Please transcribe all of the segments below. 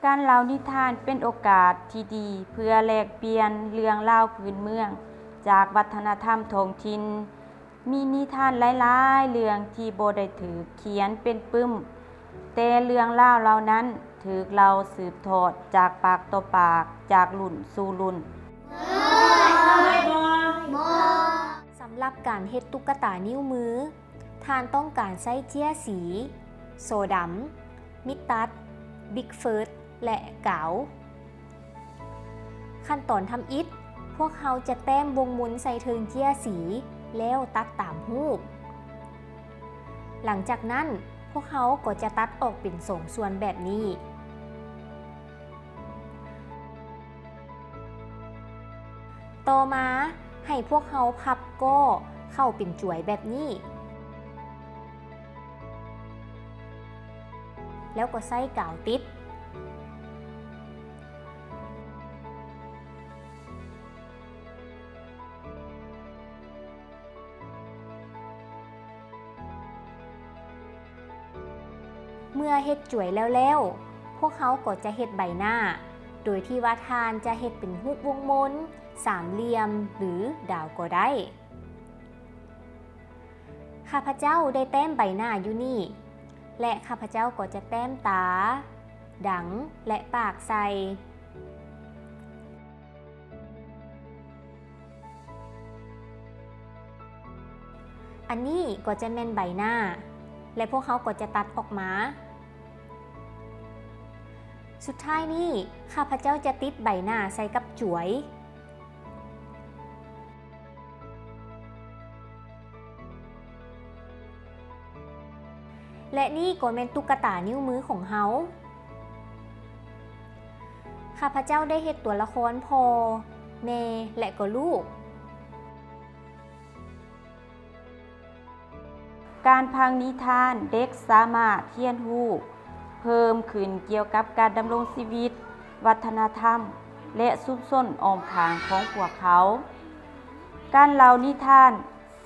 ການເລົ່ານິທານເປັນໂອກາດທີ່ດີເພື່ອແລກປ່ຽນເລື່ອງລາວພື້ນເມືອງຈາກວັດທະນະທຳທ້ອງຖິ່ນ. ມີນິທານຫຼາຍໆເລື່ອງທີ່ບໍ່ໄດ້ຖືກຂຽນເປັນປຶ້ມ, ແຕ່ເລື່ອງລາວເຫຼົ່ານັ້ນຖືກເລົ່າສືບທອດຈາກປາກຕໍ່ປາກ, ຈາກລຸ້ນສູ່ລຸ້ນ. ສຳລັບການເຮັດຕຸກກະຕານິ້ວມື, ທ່ານຕ້ອງການໃຊ້ເຈ້ຍສີ, ໂຊດຳ, ມິດຕັດ, ບິກເຟີດ ແລະ ກາວ. ຂັ້ນຕອນທຳອິດ, ພວກເຮົາຈະແຕ້ມວົງມົນໃສ່ເທິງເຈ້ຍສີ ແລ້ວຕັດຕາມຮູບ. ຫຼັງຈາກນັ້ນ, ພວກເຮົາກໍຈະຕັດອອກເປັນສອງສ່ວນແບບນີ້. ຕໍ່ມາ, ໃຫ້ພວກເຮົາພັບກໍເຂົ້າເປັນຈວຍແບບນີ້ ແລ້ວກໍໃຊ້ກາວຕິດ. ເມື່ອເຮັດຈວຍແລ້ວໆ, ພວກເຮົາກໍຈະເຮັດໃບໜ້າ, ໂດຍທີ່ວ່າທ່ານຈະເຮັດເປັນຮູບວົງມົນ, ສາມຫຼ່ຽມ ຫຼື ດາວກໍໄດ້. ຂ້າພະເຈົ້າໄດ້ແຕ້ມໃບໜ້າຢູ່ນີ້ ແລະ ຂ້າພະເຈົ້າກໍຈະແຕ້ມຕາ, ດັງ ແລະ ປາກໃສ່. ອັນນີ້ກໍຈະແມ່ນໃບໜ້າ ແລະ ພວກເຮົາກໍຈະຕັດອອກມາ. ສຸດທ້າຍນີ້, ຂ້າພະເຈົ້າຈະຕິດໃບໜ້າໃສ່ກັບຈວຍ. ແລະ ນີ້ກໍແມ່ນຕຸກກະຕານິ້ວມືຂອງເຮົາ. ຂ້າພະເຈົ້າໄດ້ເຮັດຕົວລະຄອນພໍ່, ແມ່ ແລະ ກໍລູກ. ການຟັງນິທານ, ເດັກສາມາດຮຽນຮູ້ເພີ່ມຂຶ້ນກ່ຽວກັບການດຳລົງຊີວິດ, ວັດທະນະທຳ ແລະ ຊຸມຊົນອ້ອມຂ້າງຂອງພວກເຂົາ. ການເລົ່ານິທານ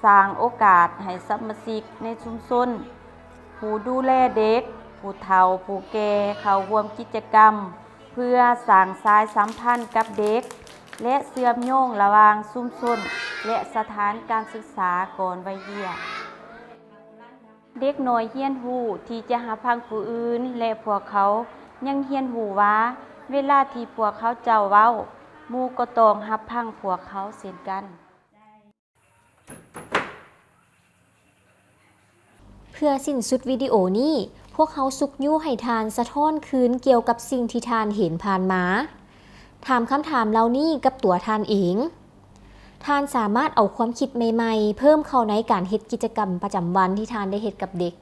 ສ້າງໂອກາດໃຫ້ສະມາຊິກໃນຊຸມຊົນ, ຜູ້ດູແລເດັກ, ຜູ້ເຖົ້າ, ຜູ້ແກ່ ເຂົ້າຮ່ວມກິດຈະກຳ ເພື່ອສ້າງສາຍສຳພັນກັບເດັກ ແລະ ເຊື່ອມໂຍງລະຫວ່າງຊຸມຊົນ ແລະ ສະຖານການສຶກສາກ່ອນໄວເຮຍ. ເດັກນ້ອຍຮຽນຮູ້ທີ່ຈະຮັບຟັງຜູ້ອື່ນ ແລະ ພວກເຂົາຍັງຮຽນຮູ້ວ່າ ເວລາທີ່ພວກເຂົາເຈົ້າເວົ້າ, ໝູ່ກໍຕ້ອງຮັບຟັງພວກເຂົາເຊັ່ນກັນ. ເພື່ອສິ້ນສຸດວິດີໂອນີ້, ພວກເຮົາຊຸກຍູ້ໃຫ້ທ່ານສະທ້ອນຄືນກ່ຽວກັບສິ່ງທີ່ທ່ານເຫັນຜ່ານມາ. ຖາມຄຳຖາມເຫຼົ່ານີ້ກັບຕົວທ່ານເອງ. ທ່ານສາມາດເອົາຄວາມຄິດໃໝ່ໆເພີ່ມເຂົ້າໃນການເຮັດກິດຈະກຳປະຈຳວັນທີ່ທ່ານໄດ້ເຮັດກັບເດັກ.